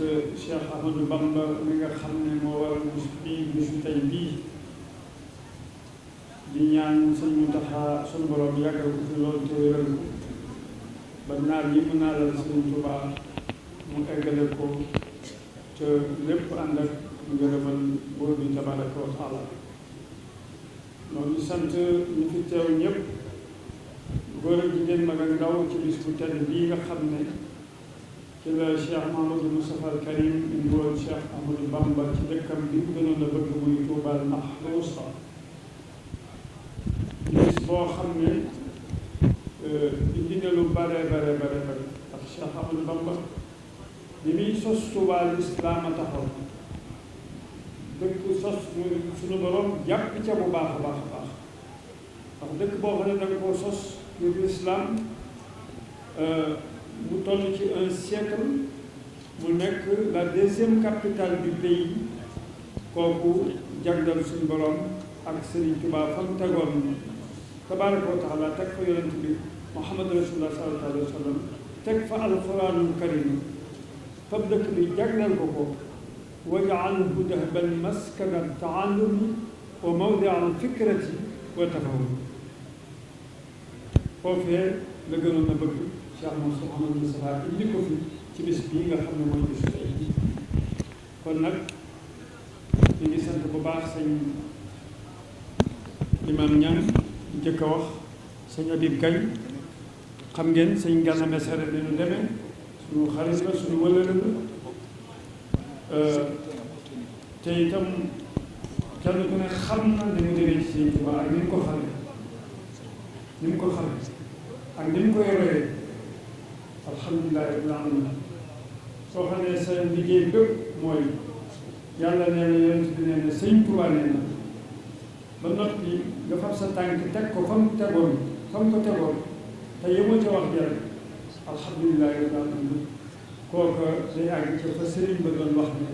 Cheikh Ahmadou Bamba mi nga xam ne moo waral bisu tey bii di ñaan sëñ Muntaxa sunu borom yàggal ko fi loolu te wéral ko ba naar yi mu naalal Sëriñ Tuubaa mu eggale ko te lépp ànd ak ngërëmal buur bi tabaraka wa taala noonu sant ñi fi teew ñëpp góor ak jigéen mag ak ndaw ci bis bu tedd bii nga xam ne ci la Cheikh Mahamadou Moustapha al Karim indi woon Cheikh Ahmadou Bamba ci dëkkam bi mu gënoon a bëgg muy Tuubaa Mahruusa bis boo xam ne indi na lu bare ndax Cheikh Ahmadou Bamba li muy sos Tuubaa lislaam a taxaw dëkk sos suñu borom jàpp ca bu baax a baax ndax dëkk boo xam ne da nga koo sos ngir lislaam mu toll ci un siècle mu nekk la deuxième capitale du pays kooku jagleel suñu borom ak Serigne Touba fa mu tegoon tabaraka wa taala teg fa yonent bi Muhammad rasulullah sallallahu alayhi wa sallam teg fa alquranul karim fa dëkk bi jagleel ko ko waj'alhu dahban maskana taallumi wa mawdia alfikrati wa tafahum foofee la gënoon a bëgg Cheikh Mouhamadou Moustapha indi ko fi ci bis bii nga xam ne mooy bisu tey kon nag ñu ngi sant bu baax sëñ imam Ñang njëkk a wax sëñ Habib Gaye xam ngeen sëñ Gana Messere ni ñu demee suñu xarit la suñu wëlëre la te itam kenn ku ne xam na ni mu demee ci Sëñ Tuubaa ak ni mu ko xamee ak ni mu koy royee alhamdulilah rabbil alamin soo xam ne sa liggéey bépp mooy yàlla nee na yonent bi nee na Sëñ Tuubaa nee na ba noppi nga fab sa tànk teg ko fa mu ko tegoon te yemoo ca wax jërë alhamdulilah rabbil alamin kooka day àgg ca fa sëriñ ba doon wax ne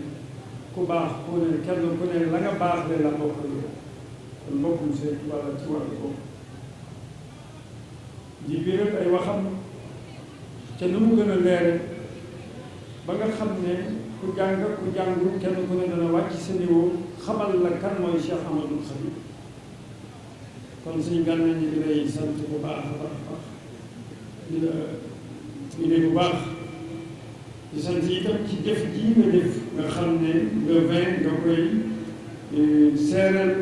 ku baax ku ne kenn ku ne la nga baax de la bokk kon bokkum Sëñ Tuubaa la ci wàllu bokk ji bi rek ay waxam te nu mu gën a leere ba nga xam ne ku jàng ku jàngul kenn ku ne dana wàcc sa niveau xamal la kan mooy Cheikh Ahmadou Khadim kon suñu gànnañ ñi di lay sant bu baax a baax di la bu baax di sant itam ci jëf ji nga def nga xam ne nga nga koy seeral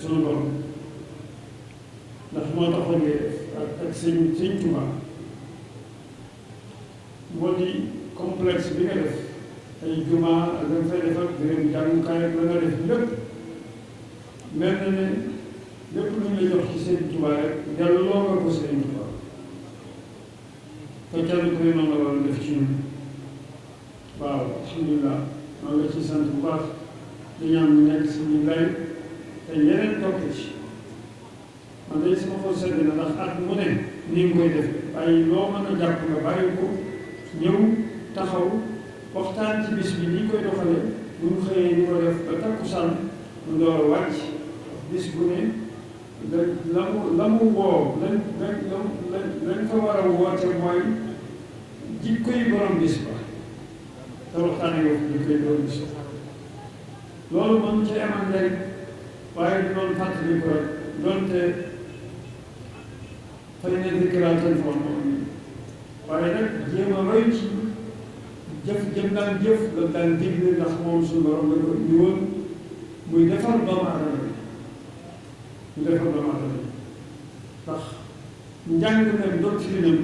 sunu borom ndax moo taxoon ngay def ak sëñ Tuubaa moo di complexe bi nga def ay jumaa ak nga fay def ak béréb jàngukaay ak la nga def lépp mel na ne lépp lu ñu la jox ci sëñ Tuubaa rek delloo nga ko sëñ Tuubaa te kenn ku ne noonu la war a def ci ñun waaw alhamdulilah maa ngi ci sant bu baax di ñaan ñu nekk suñu lay te yeneen topp ci man de sama xol sedd na ndax at mu ne nii nga koy def waaye loo mën a jàpp nga bàyyi ko ñëw taxaw waxtaan ci bis bi ni koy doxale bu ñu xëyee di ko def ba takkusaan mu door a wàcc bis bu ne la mu woo lañ fa war a woote mooy jikko yi borom bis ba te waxtaanee yow jikko yi borom bis ba loolu moom ci amal njëriñ waaye du doon fàttali ko rek doonte fay ne dikkiraa téléphone moom waaye nag jéem a roy ci jëm daan jëf la daan digle ndax moom suñu borom la ko indi woon muy defar doomu aadama ndax njàng nag doctrinam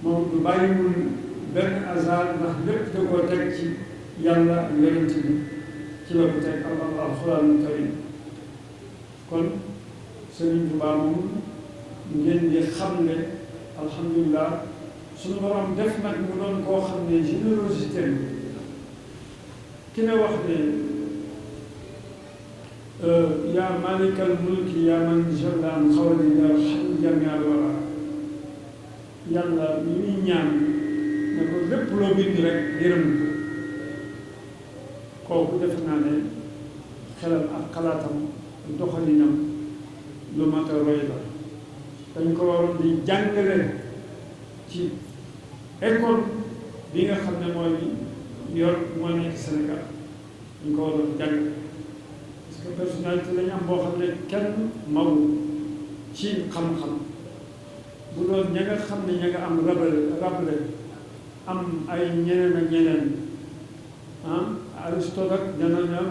moom du bàyyiwul benn hasard ndax lépp da koo teg ci yàlla ak yonent bi ci la ko teg alxuraanul karim kon Sëriñ Tuubaa moom ngeen di xam ne alhamdulilah suñu borom def nag mu doon koo xam ne générosité ki ne wax ne yaa malikal mulki yaa man jalla xawli yaa xam jamial wara yàlla mi muy ñaan ne ko lépp loo bind rek yërëm ko kooku defe naa ne xelam ak xalaatam doxalinam lu mat a roy la dañ ko waroon di jàngale ci école bi nga xam ne mooy yor moo nekk Sénégal dañ ko war a jàng parce que personnalité lañu am boo xam ne kenn mawu ci xam-xam bu doon ña nga xam ne ña nga am rabale am ay ñeneen ak ñeneen Aristote ak ñeneen ñoom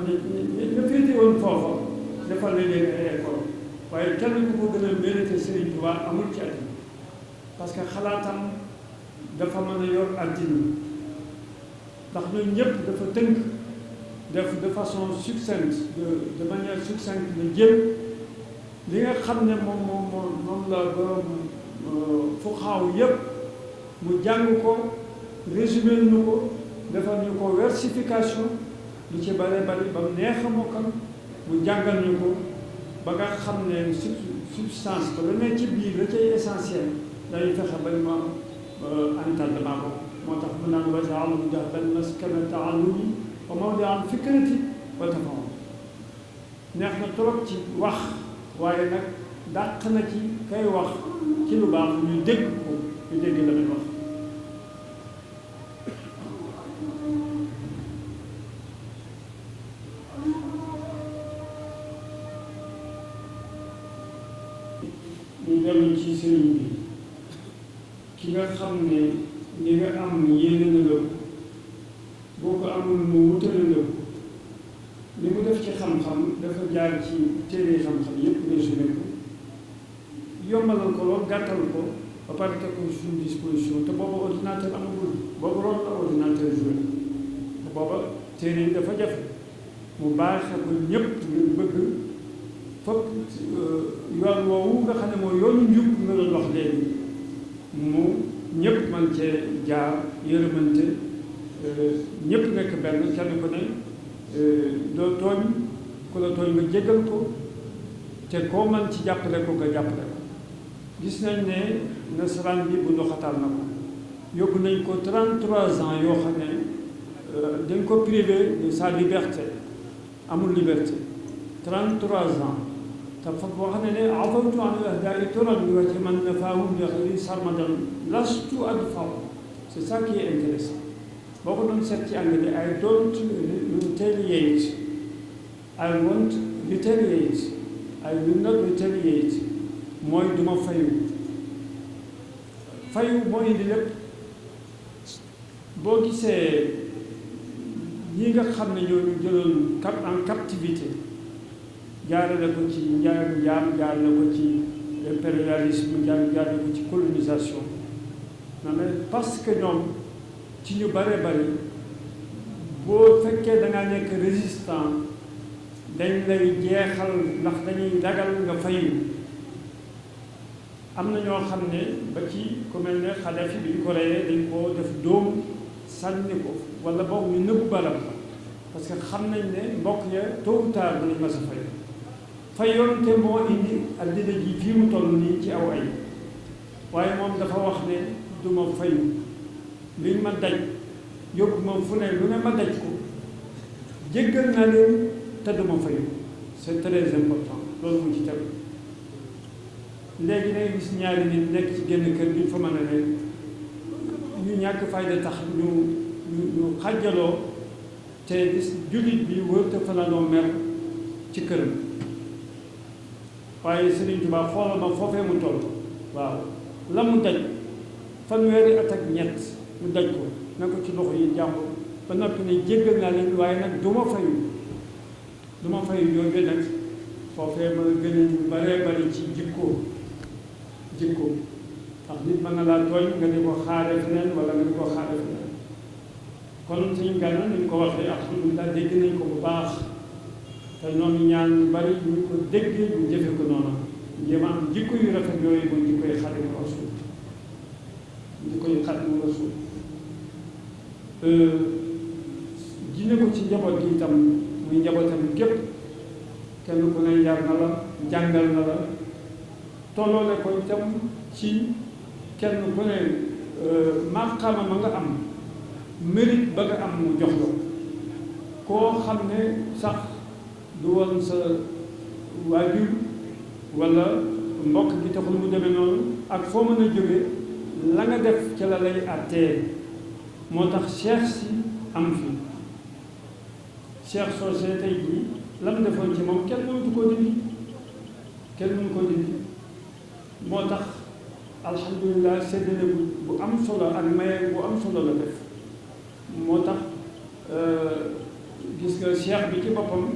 ñu féete woon foofa defal na leen ay école waaye kenn ku ko gën a mérité Serigne Touba amul ci àddina parce que xalaatam dafa mën a yor àddina ndax ñun ñëpp dafa tënk def de façon succincte de manière succincte la jël li nga xam ne moom la borom fu xaaw yëpp mu jàng ko résumé nu ko defal ñu ko versification lu ci bare bari ba mu neex a mokkal mu jàngal ñu ko ba nga xam ne substance ko la ne ci biir la cay essentiel dañuy fexe ba ñu am entendement ko moo tax mu naan waj'alhu dahban maskana ta'allumi wa mawdi'a fikrati wa tafahum neex na trop ci wax waaye nag dàq na ci kay wax ci lu baax ñu dégg ko ñu dégg la muy wax ñu dellu ci sëriñ bi ki nga xam ne li nga am yéene na la boo ko amul mu wutale la li mu def ci xam-xam dafa jaar ci téere xam-xam yépp résumé ko yombalal ko lool gàttal ko ba pare teg ko suñu disposition te booba ordinateur amagul boobu roon la ordinateur joué te booba téere yi dafa jafe mu baaxe ko ñépp ngir bëgg fop yoon woowu nga xam ne mooy yoonu njub nga doon wax léegi mu ñëpp man cee jaar yërëmante ñëpp nekk benn kenn ku ne doo tooñ ku la tooñ nga jéggal ko te koo man ci jàppale ko nga jàppale ko gis nañ ne nasaraan bi bu ndoxatal na ko yóbbu nañ ko 33 ans yoo xam ne dañ ko privé de sa liberté amul liberté 33 ans te fa boo xam ne afawtu an al-a'daa'i turan bi wajhi man nafaahum bi ghayri sarmadan lastu adfa'u c'est ça qui est intéressant boo ko doon seet ci anglais I don't retaliate I won't retaliate I will not retaliate mooy duma fayu moo indi lépp boo gisee ñi nga xam ne ñoo ñu jëloon en captivité jaarale ko ci njaam jaarale ko ci impérialisme jaarale ko ci colonisation na mais parce que ñoom ci ñu bare bari boo fekkee da ngaa nekk résistant dañ lay jeexal ndax dañuy ragal nga fayu am na ñoo xam ne ba ci ku mel ne Kadhafi bi ñu ko reyee dañ koo def dóom sànni ko wala boog ñu nëbbu balam parce que xam nañ ne mbokk ya tôt ou tard danañ mas a fay yoon te moo indi addina ji fii mu toll nii ci aw ay waaye moom dafa wax ne du ma fayu liñ ma daj yóbbu ma fu ne lu ne ma daj ko jéggal naa leen te du ma fayu c'est très important loolu mu ci tegu léegi nag gis ñaari nit nekk ci génn kër gi fa mën a ne ñu ñàkk fayda tax ñu xàjjaloo te gis jullit bi wër te fanaanoo mer ci këram waaye Serigne Touba xoolal ma foofee mu toll waaw la mu daj fanweeri at ak ñett mu daj ko na ko ci loxo yi jàmbur ba noppi ne jéggal naa leen waaye nag du ma fayu yooyu nag foofee ma gën a ñu baree bari ci jikko ndax nit mën na laa tooñ nga di ko xaare feneen wala nga di ko xaare feneen kon suñu gànna nañ ko waxee alhamdulilah dégg nañ ko bu baax te noonu ñaan yu bari ñu ko déggee ñu jëfe ko noonu jéem a am jikko yu rafet yooyu mooy jikko yu Xaadimu Rasuul jikko yu Xaadimu Rasuul dina ko ci njaboot gi itam muy njabootam képp kenn ku ne yar na la jàngal na la tolloole ko itam ci kenn ku ne maqaama ma nga am mérite ba nga am mu jox la koo xam ne sax du woon sa waajur wala mbokk gi taxul mu demee noonu ak foo mën a jóge la nga def ca la lay àttee moo tax cheikh si am fi Cheikh Socé tey jii lam defoon ci moom kenn mënatu koo dindi kenn mënu koo dindi moo tax alhamdulilah séddale bu am solo ak maye bu am solo la def moo tax gis nga cheikh bi ci boppam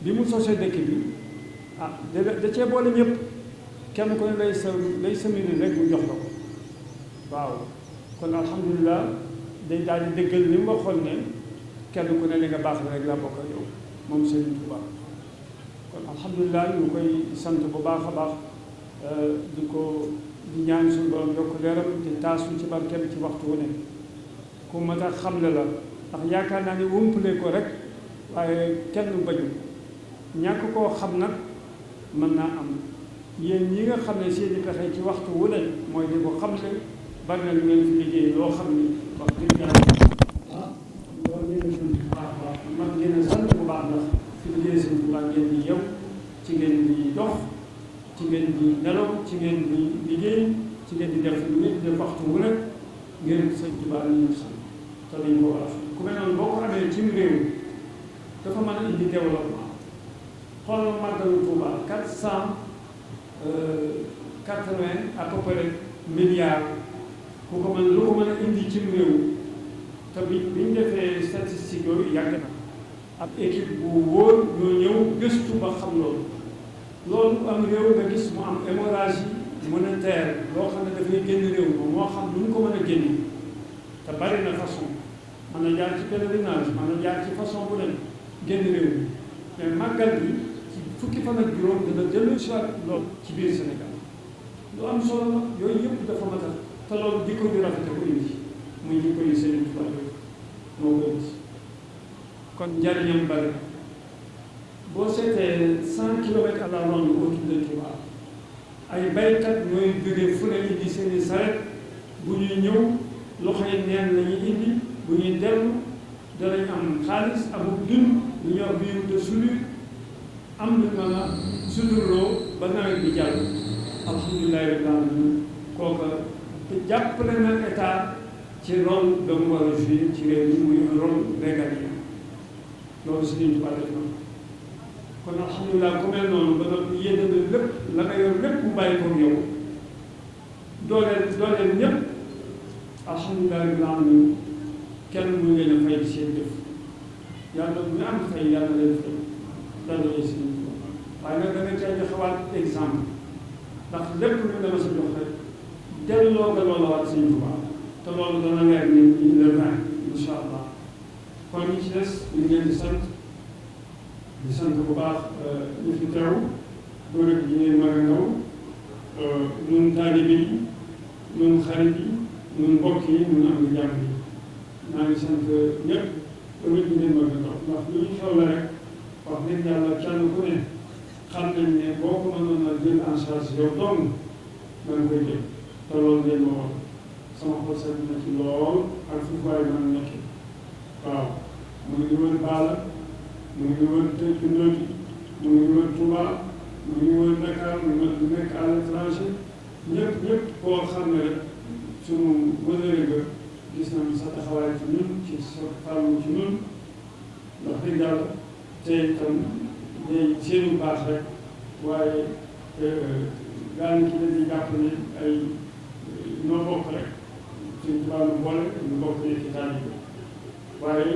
bi mu sosee dëkk bi da cee boole ñëpp kenn ko ne lay samini rek mu jox la ko waaw kon alhamdulilah day daal di dëggal li mu waxoon ne kenn ku ne li nga baax rek laa bokk ak yow moom Serigne Touba kon alhamdulilah ñu koy sant bu baax a baax di ñaan suñu borom yokk leeram te taasu ci barkeem ci waxtu wu ne ku mat a xamle la ndax yaakaar naa ni wëmpale ko rek waaye kenn bañu ñàkk koo xam nag mën naa am yéen ñi nga xam ne seeni pexe ci waxtu wu ne mooy di ko xamle bari na lu ngeen fi liggéey loo xam ni wax dëgg yàlla loolu ngeen a sant bu baax a baax man ngeen a sant bu baax ndax fi liggéey seen bu baax ngeen di yow ci ngeen di dox ci ngeen di nelaw ci ngeen di liggéey ci ngeen di def lu ngeen di def waxtu wu ne ngeen sëñ Tuubaa ñu sant te dañ ko war a ku mel noonu boo ko amee cim réew dafa mën a indi développement xoolal màggalu Tuubaa 480 à peu près milliards ku ko mën lu ko mën a indi cim réew te bi ñu defee statistique yooyu yàgg na ab équipe bu wóor ñoo ñëw gëstu ba xam loolu am réew nga gis mu am hémorragie monétaire loo xam ne dafay génn réew ma moo xam lu ñu ko mën a génne te bari na façon mën na jaar ci pèlerinage mën na jaar ci façon bu leen génn réew mi mais màggal bi ci fukki fan ak juróom dana dellu si waat loolu ci biir Sénégal lu am solo la yooyu yëpp dafa matal te loolu jikko ju rafet ko indi muy jikko yu Sëriñ Tuubaa moo ko indi kon njariñam bari boo seetee 100 kilomètres à la ronde autour de Touba ay baykat ñooy jógee fu ne indi seen i saret bu ñuy ñëw loxo yi neen la ñuy indi bu ñuy dellu danañ am xaalis amul dund lu ñuy wax biir de soudure am lu mën a sudurloo ba nawet bi jàll alhamdulilahi rabbil alamin kooka te jàppale na état ci rôle ba mu war a jouer ci réew mi muy rôle régalien loolu Sëriñ Tuubaa def na kon alhamdulilah ku mel noonu ba noppi yéene na lépp la nga yor lépp mu bàyyi ko yow dooleel ñëpp alhamdulilah rabbil alamin kenn mu ngeen a fay seen jëf yàlla ñu am fay yàlla leen fay dana lay si waaye nag da nga cay joxewaat exemple ndax lépp lu dama sa jox rek delloo nga loola waat Sëriñ Tuubaa te loolu dana leer ni le 20 incha allah kon ñi ci des ñu ngeen di sant bu baax ñu fi teew góor ak jigéen mag ak ndaw ñun taalibe yi ñun xarit yi ñun mbokk yi ñun am di jàmm yi maa ngi sant ñëpp góor ak jigéen mag ak ndaw ndax lu ñu xew la rek wax dëgg yàlla kenn ku ne xam nañ ne boo ko mënoon a jël en charge yow dong da nga koy jël te loolu ngeen ma wax sama xol sedd na ci lool ak fu waay mën a nekk waaw mu ngi wër Baala mu ngi wër Tëngéej mu ngi wër Touba mu ngi wër Dakar mu ngi nekk à l'étranger ñëpp koo xam ne rek sunu wënëre ga gis nañu sa taxawaay ci ñun ci sa farlu ci ñun ndax dëgg yàlla tey itam day seenu baax rek waaye gaa ngi ci dañuy jàpp ne ay noo bokk rek suñ tubaab nu boole ñu bokk nekk taalibe waaye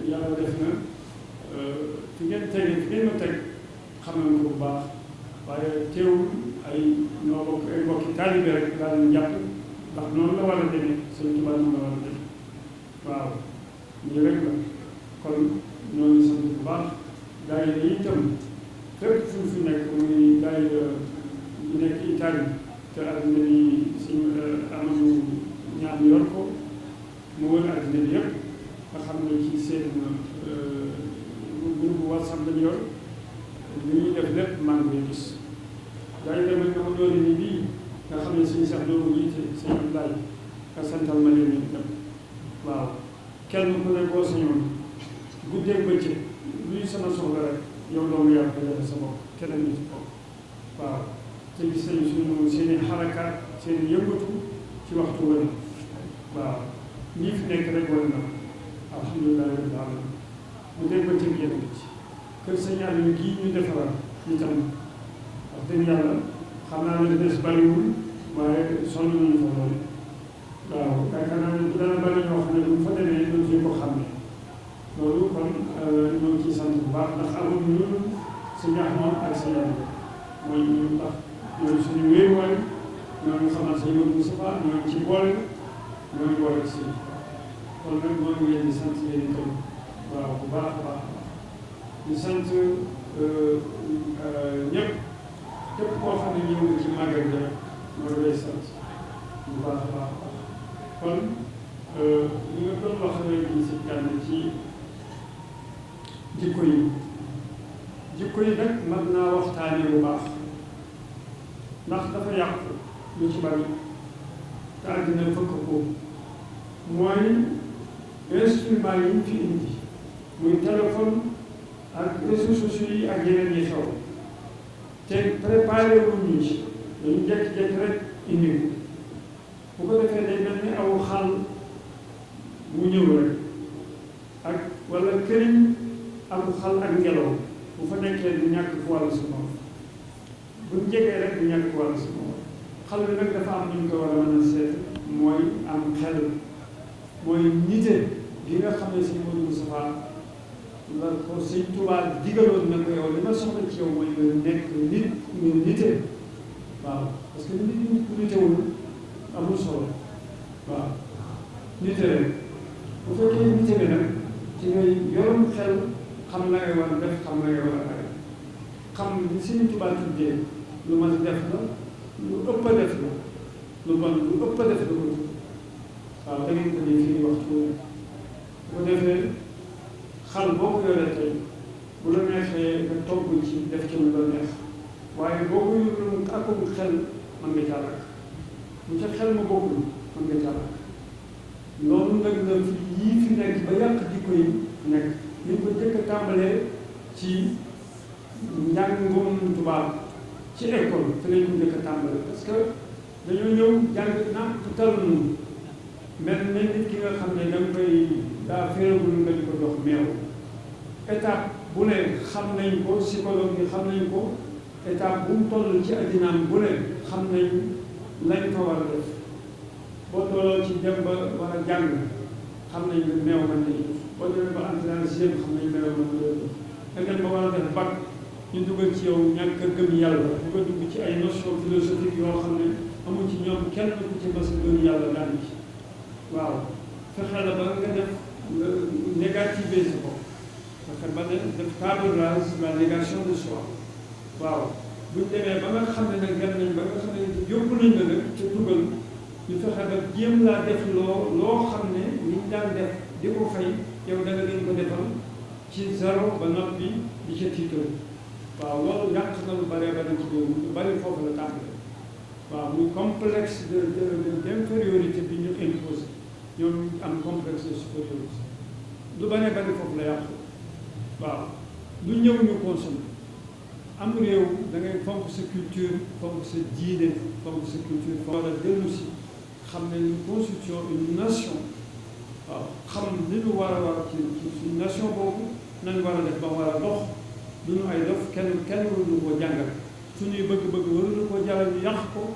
yàlla def na fi ngeen tege fi ngeen ma teg xam nañ ko bu baax waaye teewul ay noo bokk ay bokki taalibe rek daal ñu jàpp ndax noonu la war a demee suñ tubaab noonu la war a demee waaw ñu rek la kon ñoo ngi sant bu baax daayira yi itam fépp fu fi nekk muy daayira ñu nekk Italie te àddina bi suñu Amadou ñaan yor ko mu wër àddina bi yëpp nga xam ne ci seen groupe WhatsApp lañu yor li ñuy def lépp maa ngi koy gis daayira man dama doori ni bii nga xam ne suñu sax doo ko jiite sëñ Abdoulaye nga santal ma leen itam waaw kenn ku ne boo sañoon guddeeg bëccëg luy sama soxla rek yow doomu yaa ko defal sa bopp keneen ñu ci bopp waaw te gis nañu suñu seen i xarakaat seen i yëngatu ci waxtu wala waaw lii fi nekk rek wala na alhamdulilah rabbil alamin mu dégg ba tëg yéen ci kër sëñ Aliou gii ñu defaral itam wax dëgg yàlla xam naa ne des bariwul waaye sonn nañu fa lool waaw yaakaar naa ne dana bari ñoo xam ne bu fa demee dootuñu ko xam ne loolu kon ñoo ngi ciy sant bu baax ndax amul ñun sëñ Ahmad ak sëñ Aliou mooy ñu tax ñooñu suñu wéeruwaay ñooñu xamal sëñ Modou Moustapha ñooñu ci boole ñooñu boole si kon nag ñoo ngi leen di sant leen itam waaw bu baax a baax di sant ñëpp képp koo xam ne ñëw nga ci màggal gi rek ñoo lay sant bu baax a baax kon li nga doon wax léegi si gànn ci jikko yi nag mën naa waxtaane bu baax ndax dafa yàqu lu ci bari te àddina fëkk ko mooy instrument yi ñu fi indi muy téléphone ak réseaux sociaux yi ak yeneen yi xew te préparé wuñu ci dañu jékki-jékki rek indi ko bu ko defee day mel ni aw xaal bu ñëw rek ak wala këriñ ak xal ak ngelaw bu fa nekkee du ñàkk fu wàllu si moom buñ jegee rek du ñàkk fu wàllu si moom xal bi nag dafa am nu ñu ko war a mën a seet mooy am xel mooy nite gi nga xam ne sëñ Modou Moustapha la ko sëñ Tuubaa digaloon na ko yow li ma soxla ci yow mooy nga nekk nit ñu nite waaw parce que nit ku nitewul amul solo waaw nite rek bu fekkee nite bi nag ci ngay yorum xel xam la ngay war a def xam la ngay war a bàyyi xam li sëñ Tuubaa tuddee lu mat a def la lu ëpp a def la lu bon lu ëpp a def la ko waaw da ngeen ko di fii waxtu bu ko defee xal boo ko yoree tey bu la neexee nga togg ci def ci lu la neex waaye boo ko yorul akum xel mën nga caa lakk bu ca xel ma bokkul mën nga caa lakk loolu nag la fi yii fi nekk ba yàq jikko yi nekk ñu ko jëkk a tàmbalee ci njàngum tubaab ci école te lañ ko jëkk a tàmbalee parce que dañoo ñëw jàng nàmpatal nu mel ne nit ki nga xam ne da nga koy daa féeragul nga di ko jox meew étape bu ne xam nañ ko psychologue yi xam nañ ko étape bu mu toll ci addinaam bu ne xam nañ lañ fa war a def boo tolloo ci dem ba war a jàng xam nañ ne meew man nañ boo demee ba entrée en sixième xam nañ meew man nañ nga dem ba war a def bac ñu dugal ci yow ñàkk a gëm yàlla bu ko dugg ci ay notion philosophique yoo xam ne amul ci ñoom kenn ku ci mas a gëm yàlla daan ci waaw fexe la ba nga def négativer sa bopp fexe ba ne def table rase la négation de soi waaw buñ demee ba nga xam ne nag dem nañ ba nga xam ne yóbbu nañ la nag ca dugal ñu fexe ba jéem laa def loo xam ne liñ daan def di ko fay yow da nga leen ko defal ci zéro ba noppi di ca tiitoo waaw loolu yàq na lu bëree bari ci réew lu bari foofu la tàmbale waaw muy complexe d'infériorité bi ñu imposé ñoom am complexe de supériorité lu bëree bari foofu la yàq waaw lu ñëw ñu consommé am réew da ngay fonk sa culture fonk sa diine fonk sa culture fonk war a dellu si xam ne une constitution une nation waaw xam li ñu war a ci suñu nation boobu nañ war a def ba war a dox du ñu ay dof kenn waruñu koo jàngal suñuy bëgg-bëgg waruñu koo jaral ñu yàq ko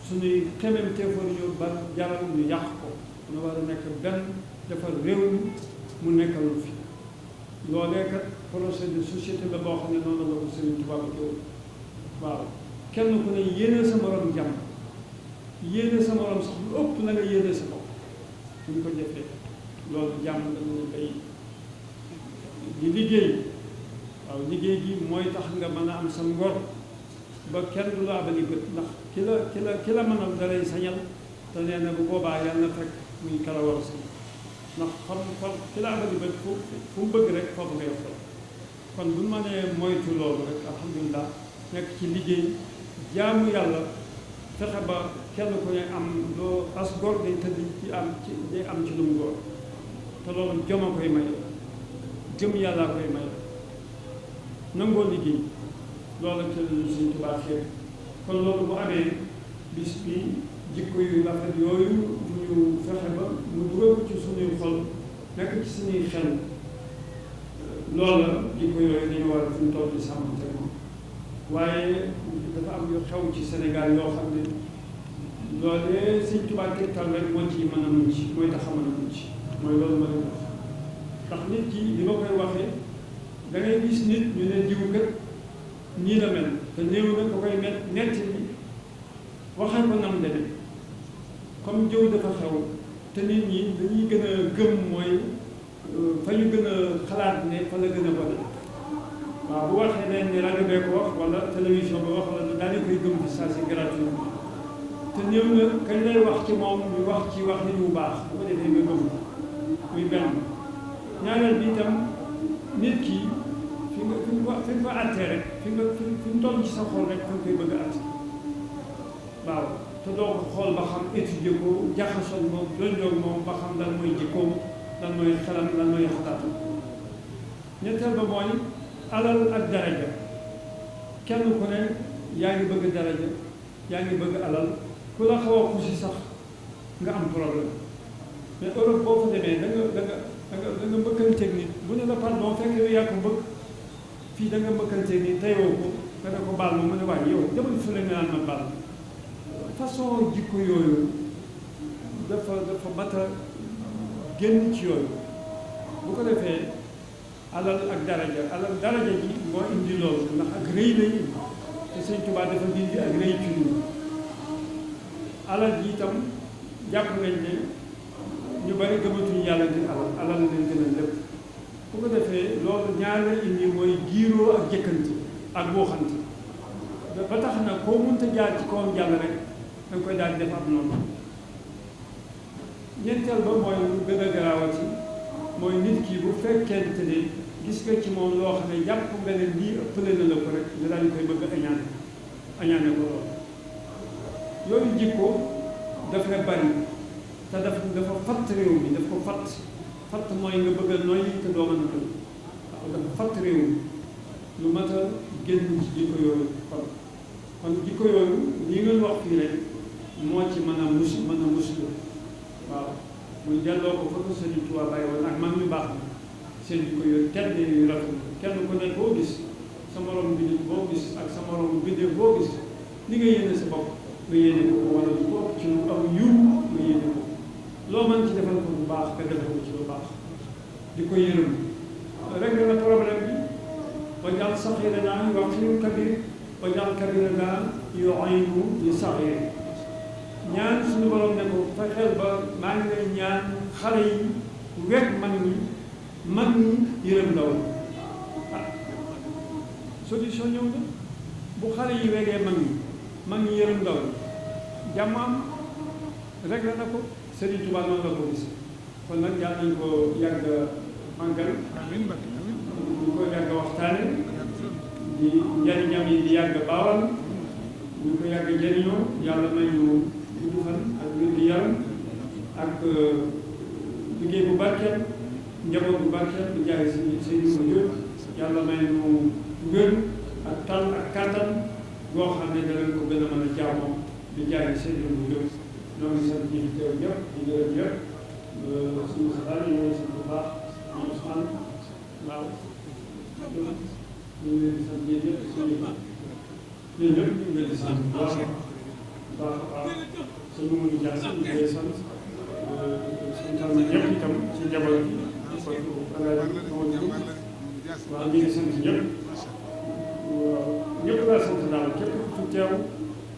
suñuy xememteef waruñu ba jaral ñu yàq ko ñu war a nekk benn defar réew mi mu nekkalu fi loolee kat projet de société la boo xam ne noonu la ko Sëriñ Tuubaa ko waaw kenn ku ne yéene sa morom jàmm yéene sa morom sax lu ëpp na nga yéene sa bopp suñ ko jëfee loolu jàmm dañu bay di liggéey waaw liggéey gi mooy tax nga mën a am sa ngor ba kenn du la abali bët ndax ki la mën a dalay sañal te nee na bu boobaa yàlla na fekk muy kala war a sañ ndax xam ki la abali bët fu mu bëgg rek foofu ngay xool kon bu ñu mënee moytu loolu rek alhamdulilah nekk ci liggéey jaamu yàlla fexe ba kenn ku ne am loo as góor day tëdd day am ci lu mu góor te loolu jom a koy may gëm yàllaa koy may nangoo liggéey loolu ak ñu Sëñ Tuubaa xeer kon loolu bu amee bis bi jikko yu rafet yooyu ñu ñu fexe ba mu dugal ko ci suñuy xol nekk ci suñuy xel loola jikko yooyu dañu war a fi mu toll di sàmmante moom waaye dafa am yu xew ci Sénégal yoo xam ne loolee Sëñ Tuubaa tegtal rek moo ci mën a mucc mooy tax a mën a mucc mooy loolu ma leen wax ndax nit ki li ma koy waxee da ngay gis nit ñu ne diw kat nii la mel te néew na ko koy nett bi waxee ko nam deme comme jëw dafa xew te nit ñi dañuy gën a gëm mooy fa ñu gën a xalaat ne fa la gën a bon waaw bu waxee ne ni rajo bee ko wax wala télévision ba wax wala daal di koy gëm fi saa si gratuit te néew na kañ lay wax ci moom ñu wax ci wax nit bu baax bu ko defee nga gëm muy benn ñaareel bi itam nit ki fi nga ko attee rek fi mu toll ci sa xol rek fa nga koy bëgg a att waaw te doo ko xool ba xam étudier ko jaxasoo moom donjoog moom ba xam lan mooy jikkoom lan mooy xelam lan mooy xalaatam ñetteel ba mooy alal ak daraja kenn ku ne yaa ngi bëgg daraja yaa ngi bëgg alal ku la xaw a xusi sax nga am problème mais Europe boo fa demee da nga mbëkkanteeg nit bu ne la pardon fekk yow yaa ko mbëkk fii da nga mbëkkanteeg nit teyoo ko nga ne ko baal ma mu ne waaye yow demal fële nga naan ma baal façon jikko yooyu dafa mat a génn ci yooyu bu ko defee alal ak daraja ji moo indi loolu ndax ak rëy lay indi te Sëñ Tuubaa dafa dindi ak rëy ci ñun alal ji itam jàpp nañ ne ñu bari gëmatuñu yàlla ngir alal leen gën a lépp bu ko defee loolu ñaar la indi mooy giiroo ak jëkkanti ak booxanti ba tax na koo mënta jaar ci kawam jàll rek da nga koy daal di def ab noonu ñeenteel ba mooy lu gën a garaawati mooy nit ki bu fekkente ne gis nga ci moom loo xam ne jàpp nga ne lii ëppale na la ko rek nga daal di koy bëgg añaane ko loolu yooyu jikko dafa bari te dafa fatt réew mi daf ko fatt mooy nga bëgg a noyyi te doo mën a dund waaw dafa fatt réew mi lu mat a génn ci jikko yooyu kon jikko yooyu lii ngeen wax fii rek moo ci mën a muslu waaw muy delloo ko fa ko Sëriñ Tuubaa bàyyi woon ak mag ñu baax na seen jikko yooyu tedd yu rafet kenn ku ne boo gis sa morom bindee boo gis ak sa morom bindee boo gis li nga yéene sa bopp nga yéene ko wala lu bopp ci lu am yiw nga yéene ko loo mën ci defal ko bu baax nga defal ko ci lu baax di ko yërëm rek la problème bi wajal saxiiranaa yuqiru kabir wajal kabiranaa yu'inu li saxiir ñaan suñu borom ne ko fexeel ba maa ngi lay ñaan xale yi wekk mag ñi yërëm ndaw ah solution ñëw na bu xale yi wegee mag ñi yërëm ndaw jàmm am rek la na ko Sëriñ Tuubaa noonu la ko gis kon nag yàlla nañ ko yàgg màggal ñu ko yàgg waxtaane di njariñam yi di yàgg baawal ñu ko yàgg jëriñoo yàlla may ñu gudd fan ak wér gi yaram ak liggéey bu barkeel njaboot bu barkeel di jaay si numéro yëpp yàlla may ñu wér ak tal ak kàttan boo xam ne danañ ko gën a mën a jaamoo di jaay seen numéro yëpp ñoo ngi sant ñi fi teew ñëpp di gërëm ñëpp suñu xabaar yi ñoo sant bu baax ñu Ousmane waaw ñu ngi leen di sant yéen ñëpp suñu ñun ñëpp ñu ngi leen di sant bu baax baax a baax suñu mënu jaar ñu koy sant santal na ñëpp itam ci njaboot bi kon alaaji moom waaw ñu ngi sant ñëpp ñëpp laa sant daal képp ku fi teew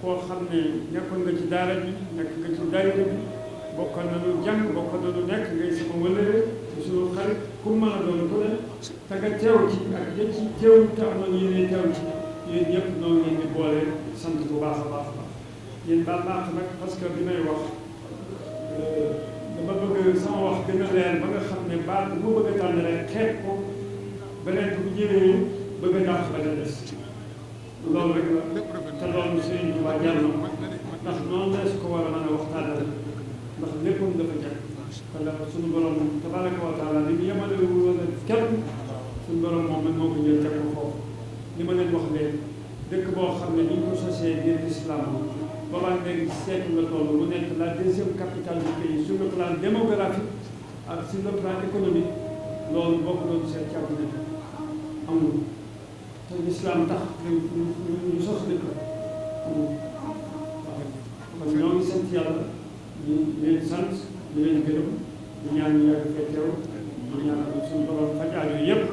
koo xam ne nekkoon nga ci daara bi nekk nga ci daayira bi bokkoon na lu jàng bokkoon na lu nekk ngay sama wëllëre suñu xarit ku mën a doon ku ne te nga teew ci ak yéen ci teew te amoon yéene teew ci yéen ñëpp noo ngi leen di boole sant bu baax a baax a baax yéen baal naa nag parce que bi may wax dama bëgg sama wax gën a leer ba nga xam ne baal bu ma bëgg a tànn rek xeet ko beneen bu ñëwee bëgg a dàq ba nga des loolu rek la te loolu Sëriñ Tuubaa jàll na ndax noonu la su ko war a mën a waxtaanal ndax léppam dafa jag kon dafa suñu borom tabaraka wa taala li mu yemale woon kenn suñu borom moom man moo ko jël teg ko foofu li ma leen wax léegi dëkk boo xam ne ni ñu ko sosee ngir islam boobaa léegi siècle la toll mu nekk la deuxième capitale du pays sur le plan démographique ak sur le plan économique loolu bokk doon seet ci àdduna bi amul te l'islam tax ñu sos dëkk amul waaw kon ñoo ngi sant yàlla ñu leen sant ñu leen gërëm ñu ñaan ñu yàgg fee teew ñu ñaan suñu borom faj aajo yëpp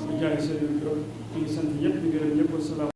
di jaay seen gërëm ñu ngi sant ñëpp di gërëm ñëpp wasalaam